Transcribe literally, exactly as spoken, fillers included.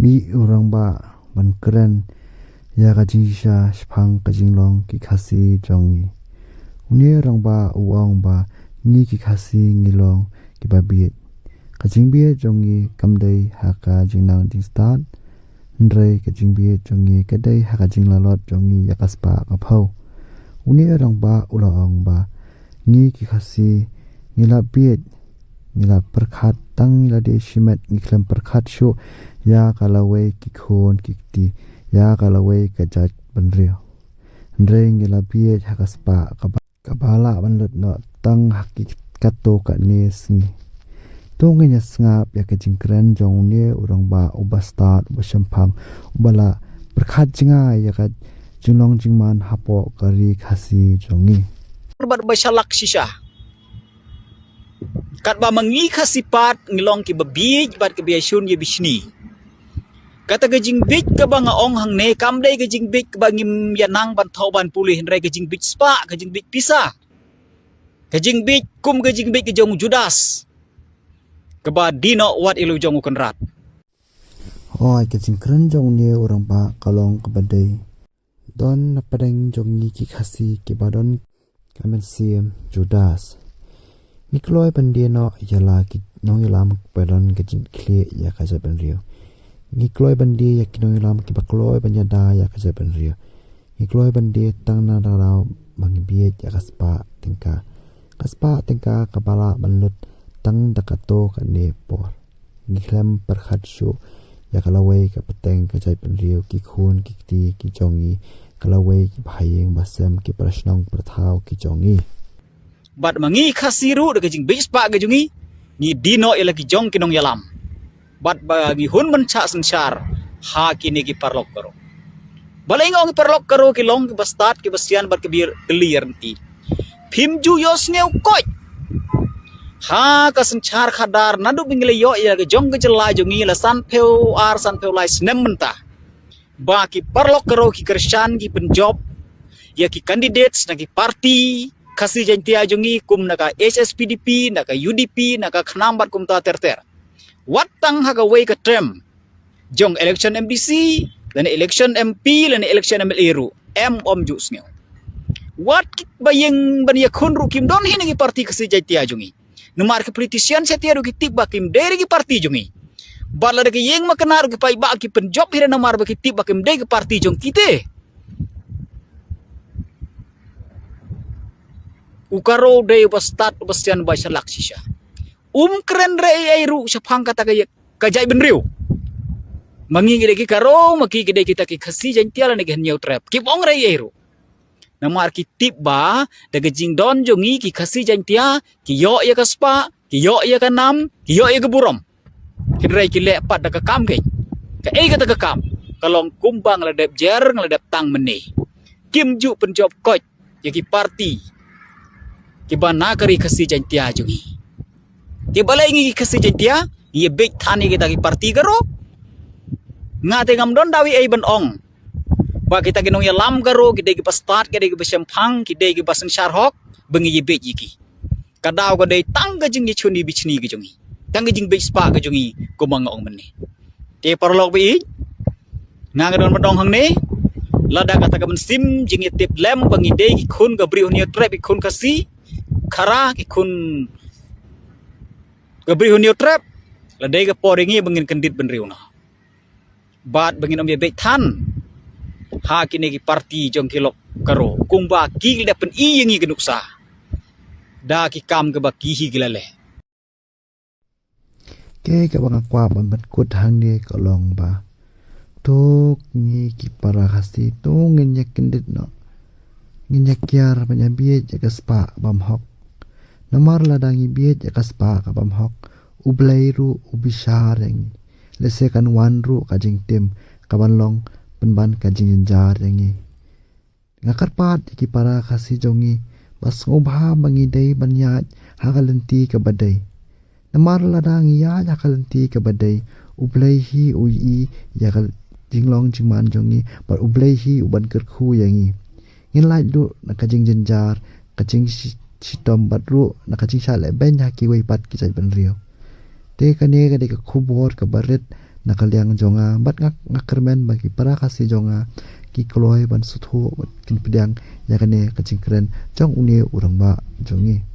Mih u rangbah ban kren ïa ka jingshisha shaphang ka jinglong ki Khasi jong ngi. Une u rangbah u ong ba ngi ki Khasi ngi long kiba bieit. Ka jingbieit jong ngi kam dei ha ka jingnang jingstad, hynrei ka jingbieit jong ngi ka dei ha ka jinglalot jong ngi ïa ka spah ka phew. Une u rangbah u la ong ba ngi ki Khasi ngi la bieit, ngi la pyrkhat, tang ngi la dei shimet ngi khlem pyrkhat shuh ïa ka lawei ki khun ki kti, ïa ka lawei ka jaitbynriew. Hynrei ngi la bieit ha ka spah kaba, kaba lah ban lut noh tang ha ki katto katne sngi. To ngin ïa sngap ïa ka jingkren jong une u rangbah uba stad, uba shemphang, uba la pyrkhat jngai ïa ka jinglong jingman hapoh ka ri Khasi jong ngi. Bad ba shalak shisha. Katba ma ngi Khasi pat ngi long kiba bieit bad kiba ïashun ïa bishni. Kata ka jingbieit kaba nga ong hangne kam dei ka jingbieit kaba ngim ïa nang ban thoh ban pule, hynrei ka jingbieit spah, ka jingbieit pisa. Ka jingbieit kum ka jingbieit ka jong u Judas, kaba die noh wat ïa la u jong u Kynrad. Hooid, ka jingkren jong une u rangbah ka long kaba dei. Don na pdeng jong ngi ki Khasi kiba don ka mynsiem Judas. Ngi kloi ban die noh ïa la ki nongïalam ba don ka jingkhlieh ïa ka jaitbynriew. Ngi kloi ban die ïa ki nongïalam kiba kloi ban ïada ïa ka jaitbynriew. Ngi kloi ban die tang na ka daw ba ngi bieit ïa ka spah tyngka. Ka spah tyngka kaba lah ban lut tang da katto katne por. Ngi khlem pyrkhat shuh ïa ka lawei ka pateng ka jaitbynriew, ki khun ki kti ki jong ngi, ka lawei ki bahaïing basem, ki para shnong para thaw ki jong ngi. Bad ma ngi Khasi ruh da ka jingbieit spah ka jong ngi, ngi die noh ïa la ki jong ki nongïalam. Bad ba ngi hun ban shah synshar ha kine ki paralok Garo. Balei nga ong ki paralok Garo, ki long kiba stad, kiba sian bad kiba ïatylli ïarynti. Phim ju ïohsngew koit ha ka synshar khadar naduh ba ngi la ïoh ïa la ka jong ka jylla jong ngi la sanphew ar sanphew lai snem mynta, ba ki paralok Garo ki kyrshan ki pynjop ïa ki candidates na ki party Khasi Jaintia jong ngi, kum na ka H S P D P, na ka U D P, na ka KHNAM bad kumta ter ter. Wat tang ha kawei ka term jong election M D C, lane election M P, lane election M L A ruh, em ym ju sngew. Wat kiba ïeng ban ïakhun ruh kim don hi na ki party Khasi Jaintia jong ngi. Namar ki politician sha te ruh ki tip ba kim dei re ki party jong ngi. Bad lada ki ïeng makna ruh ki paidbah ki pynjop hi re namar ba ki tip ba kim dei ki party jong ki te. U Garo u dei uba stad, uba sian, uba shalak shisha. Um kren re ei ei ruh shaphang kata ka ïa-, ka jaitbynriew. Ma ngi ki dei ki Garo, ma ki ki dei kita ki Khasi Jaintia lane ki Hynñiewtrep, kim ong re ei ei ruh. Namar ki tip ba da ka jingdon jong ngi ki Khasi Jaintia, ki ïoh ïa ka spah, ki ïoh ïa ka nam, ki ïoh ïa ka burom. Hynrei ki leh pat da ka kam keiñ. Kaei kata ka kam? Ka long kumba nga la dep jer, nga la dep tang mynne. Kim ju pynjop koit ïa ki party kiba na ka ri Khasi Jaintia jong ngi. Te balei ngi ki Khasi Jaintia ngi ïa beit than ïa kita ki party Garo? Nga te ngam don daw ei ei ban ong ba kita ki nongïalam Garo ki dei kiba stad, ki dei kiba shemphang, ki dei kiba synshar hok, ba ngi ïa beit ïa ki. Ka daw ka dei tang ka jingïashun ïa bishni ka jong ngi, tang ka jingbeit spah ka jong ngi, kumba nga ong mynne. Te paralok ba ïeit, nga nga don ban ong hangne, lada kata ka mynsiem jingïatiplem ba ngi dei ki khun ka Bri u Hynñiewtrep, ki khun Khasi Khara, ki khun ka Bri u Hynñiewtrep, la dei ka por ïa ngi ba ngin kyndit bynriew noh. Bad ba ngin ym ïa beit than ha kine ki party jong ki lok Garo, kumba ki la dep pyni ïa ngi ka nuksa da ki kam kaba ki hi ki la leh. Kaei kaba nga kwah ban pynkut hangne ka long ba, to ngi ki para Khasi, to ngin ïa kyndit noh, ngin ïa kiar ban ïa beit ïa ka spah bymhok. Namar lada ngi beit ïa ka spah ka bymhok, U Blei ruh u bishar ïa ngi. Lehse kan wan ruh ka jingtim kaban long pynban ka jingjynjar ïa ngi. Nga kyrpad ïa ki para Khasi jong ngi ba sngewbha ba ngi dei ban ïaid ha ka lynti kaba dei. Namar lada ngi ïaid ha ka lynti kaba dei, U Blei hi u ïohi ïa ka jinglong jingman jong ngi, bad U Blei hi u ban kyrkhu ïa ngi. Ngin lait luh na ka jingjynjar, ka jingshi-, shitom bad ruh na ka jingshah lehbeiñ ha kiwei pat ki jaitbynriew. Te kane ka dei ka khubor kaba rit na ka liang jong nga bad nga nga kyrmen ba ki para Khasi jong nga ki kloi ban sngewthuh bad kin pdiang ïa kane ka jingkren jong une u rangbah jong ngi.